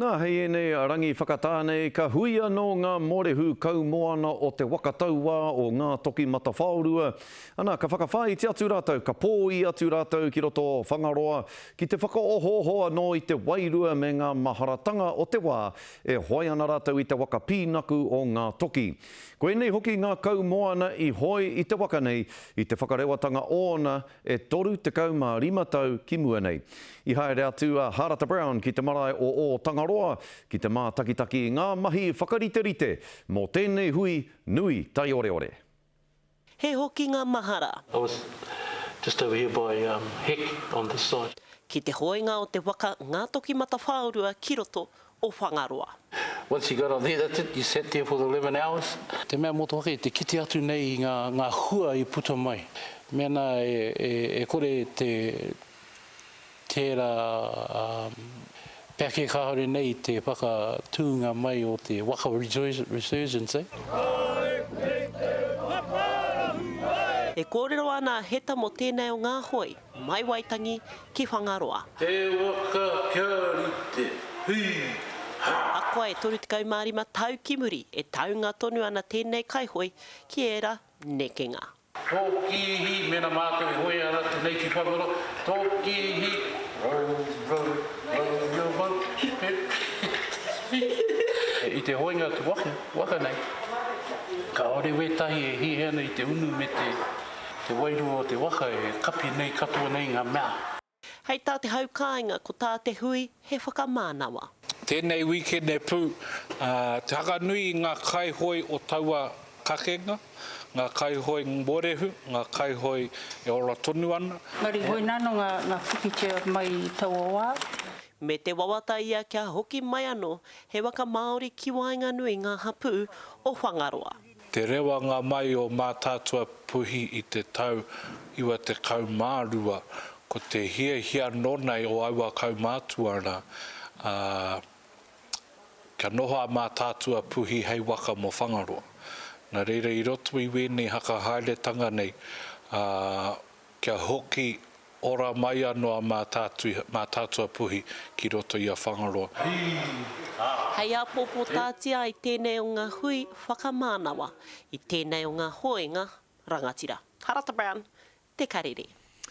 Nā, hei ēnei rangi whakatā nei, ka hui anō ngā mōrehu kaumoana o te waka tauā o Ngātokimatawhaorua. Ana, ka whakawhāiti atu rātou, ka pōi atu rātou ki roto o Whangaroa ki te whakaohooho anō i te wairua me ngā maharatanga o te wā e hoe ana rātou i te waka pīnaku o Ngātoki. Ko ēnei hoki ngā kaumoana i hoe i te waka nei i te whakarewatanga ōna e 35 tau ki mua nei. I haere atu a Harata Brown ki te marae o Ōtangaroa ki te mātakitaki i ngā mahi whakariterite mō tēnei hui nui taioreore. He hokinga mahara. I was just over here by Heck on this side. Ki te hoenga o te waka Ngātokimatawhaorua ki roto o Whangaroa. Once you got on there, that's it, you sat there for the 11 hours. Te mea motuhake, te kite atu nei i ngā, ngā hua i puta mai. Mēnā e, e, e kore te, tērā pea kē kāore nei te whakatūnga mai o te waka resurgence, eh? E kōrero ana a Heta mō tēnei o ngā hoi, mai Waitangi ki Whangaroa. Te waka kia rite, hī, ha! Akoa e 35 tau ki muri, e taunga tonu ana tēnei kaihoe ki ērā nekenga. Tōkīhi, mēnā mātou e hoe ana tenei ki Whangaroa, tōkīhi, row, row, row your boat, gently. I te hoenga o te waka, waka nei, kāore wētahi e hiahia ana i te unu me te, te wairua o te waka e kapi nei katoa nei ngā mea. Hei tā te hau kāinga, ko tā te hui he whakamānawa. Tēnei wīkene pū, te hakanui i ngā kaihoe o taua kakenga, ngā kaihoe mōrehu, ngā kaihoe e ora tonu ana. Engari hoina ano nga nga pikitia mai i taua wa. Me te wawata ia kia hoki mai ano he waka Māori ki waenganui ngā hapū o Whangaroa. Te rewanga mai o Mātaatua Puhi i te tau 92, ko te hiahia nōnei o aua kaumātua rā, ā, kia noho a Mātaatua Puhi hei waka mō Whangaroa. Nā reira i roto i wēnei hakahaeretanga nei, ā, Kia hoki ora mai ano a Mātaatua Puhi ki roto i a Whangaroa. Hei āpōpō tātia ai tēnei o ngā hui whakamānawa i tēnei o ngā hoenga rangatira. Harata Brown, Te Karere.